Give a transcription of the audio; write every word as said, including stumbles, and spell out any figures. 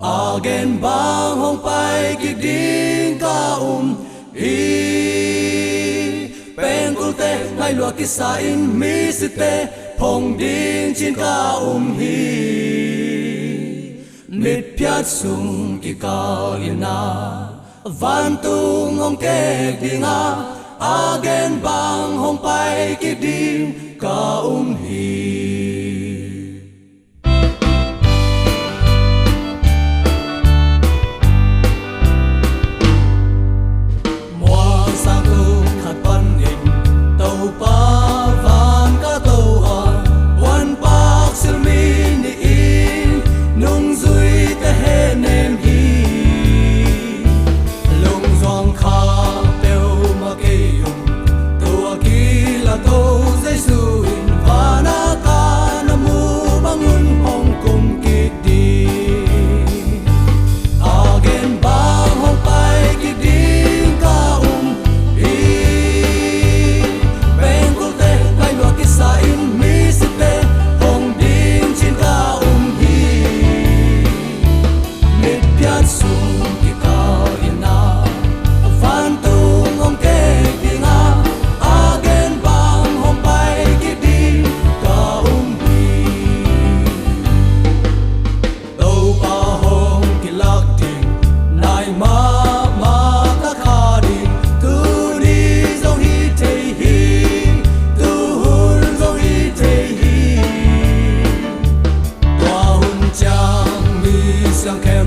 A gen bang hong pai kik ding ka um hi. Pengkulte ngaihluah kisa in misite phong ding cin ka um hi. Mitphiat sung kikal in a vantung hong kek ding a, a gen bang hong pai kik ding ka um hi. Mualsang tung khat panin Topa van ka to a, puanpak silmi nih in nungzuite hehnem hi. Lungzuang kha peuhmah kei un, tua kilat To Jesu in van a ka na mu bangun hong kum kik ding. A gen bang hong pai kik ding ka um hi. Pengkulte ngaihluah kisa in misite phong ding cin ka um hi. Mitphiat sung kikal in a vantung hong kek ding a, a gen bang hong pai kik ding ka um hi. Topa hong kilak ding, nai mahmah ka kha ding, tuni zong hi thei hi, tuhun zong hi thei hi. Tua hun ciang mi siangtho